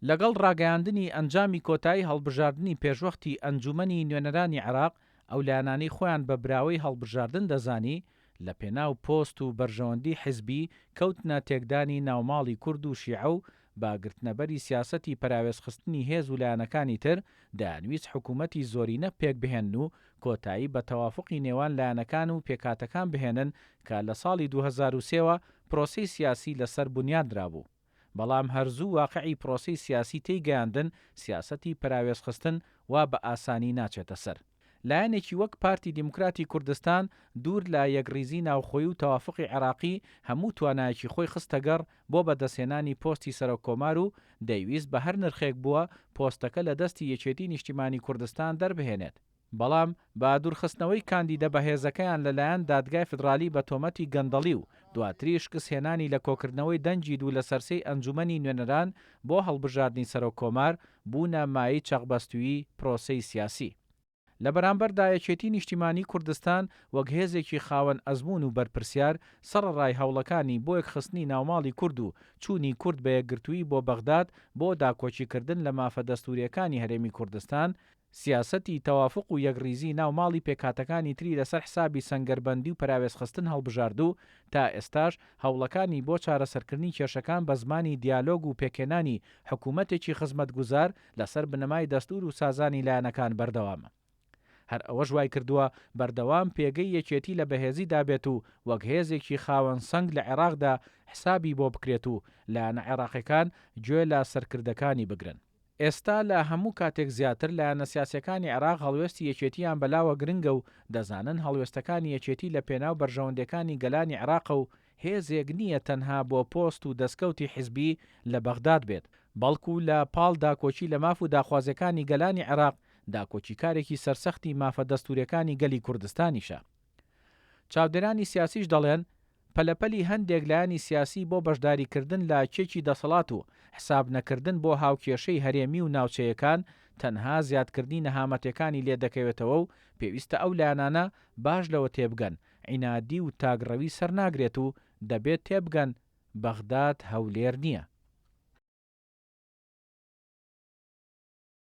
لەگەڵ ڕاگەیاندنی ئەنجامی کۆتایی هەڵبژاردنی پێشوەختی ئەنجوومەنی نوێنەرانی عێراق، ئەو لایەنانەی خۆیان بە براوەی هەڵبژاردن دەزانی، لە پێناو پۆست و بەرژەوەندی حیزبی کەوتنە تێکدانی ناوماڵی کورد و شیعە و بە گرتنەبەری سیاسەتی پەراوێزخستنی هێز و لایەنەکانی تر دەیانویست حکوومەتی زۆرینە پێکبهێنن و کۆتایی بە تەوافوقی نێوان لایەنەکان و پێکهاتەکان بهێنن کە لە ساڵی 2003 وە پرۆسەی سیاسی لەسەر بونیادنرابوو. بەڵام هەر زوو واقعی پرۆسەی سیاسی تێیگەیاندن سیاسەتی پەراوێزخستن وا بە ئاسانی ناچێتە سەر. لایەنێکی وەک پارتی دیموکراتی کوردستان دوور لە یەکڕیزی ناوخۆیی و تەوافوقی عێراقی هەموو توانایەکی خۆی خستە گەڕ بۆ بەدەستهێنانی پۆستی سەرۆک کۆمار و دەیویست بە هەر نرخێک بووە پۆستەکە لە دەستی یەکێتی نیشتیمانی کوردستان دەربهێنێت. بەڵام بە دوورخستنەوەی کاندیدە بەهێزەکەیان لەلایەن دادگای فیدرالی بە تۆمەتی گەندەڵی و دواتریش شکستهێنانی لە کۆکردنەوەی دەنگی دوو لەسەر سێی ئەنجوومەنی نوێنەران بۆ هەڵبژاردنی سەرۆک کۆمار، بوونە مایەی چەقبەستوویی پرۆسەی سیاسی. لە بەرامبەردا یەکێتی نیشتیمانی کوردستان وەک هێزێکی خاوەن ئەزموون و بەرپرسیار، سەڕەڕای هەوڵەکانی بۆ یەکخستنی ناوماڵی کورد و چوونی کورد بە یەکگرتوویی بۆ بەغداد بۆ داکۆکیکردن لە مافە دەستوورییەکانی هەرێمی کوردستان، سیاسەتی تەوافوق و یەکڕیزی ناو ماڵی پێکهاتەکانی تری لەسەر حسابی سەنگەربەندی و پەراوێزخستن هەڵبژارد و تا ئێستاش هەوڵەکانی بۆ چارەسەرکردنی کێشەکان بە زمانی دیالۆگ و پێکهێنانی حکوومەتێکی خزمەتگوزار لەسەر بنەمای دەستوور و سازانی لایەنەکان بەردەوامە. هەر ئەوەش وایکردووە بەردەوام پێگەی یەکێتی لە بەهێزیدا بێت و وەک هێزێکی خاوەن سەنگ لە عێراقدا حسابی بۆ بکرێت و لایەنە عێراقیەکان گوێ لە سەرکردەکانی بگرن. ئێستا لە هەموو کاتێک زیاتر لایەنە سیاسیەکانی عێراق هەڵوێستی یەکێتییان بەلاوە گرنگە و دەزانن هەڵوێستەکانی یەکێتی لە پێناو بەرژەوەندیەکانی گەلانی عێراقە و هێزێک نییە تەنها بۆ پۆست و دەستکەوتی حیزبی لە بەغداد بێت، بەڵکو لە پاڵ داکۆکی لە ماف و داخوازیەکانی گەلانی عێراق داکۆکیکارێکی سەرسەختی مافە دەستوریەکانی گەلی کوردستانیشە. چاودێرانی سیاسیش دەڵێن، پەلەپەلی هەندێک لایەنی سیاسی بۆ بەشداریکردن لە کێکی دەسەڵات و حساب نەکردن بۆ هاوکێشەی هەرێمی و ناوچەیەکان تەنها زیادکردنی نەهامەتێکانی لێدەکەوێتەوە و پێویستە ئەو لایەنانە باش لەوە تێبگەن عینادی و تاکڕەوی سەرناگرێت و دەبێت تێبگەن بەغداد هەولێر نییە.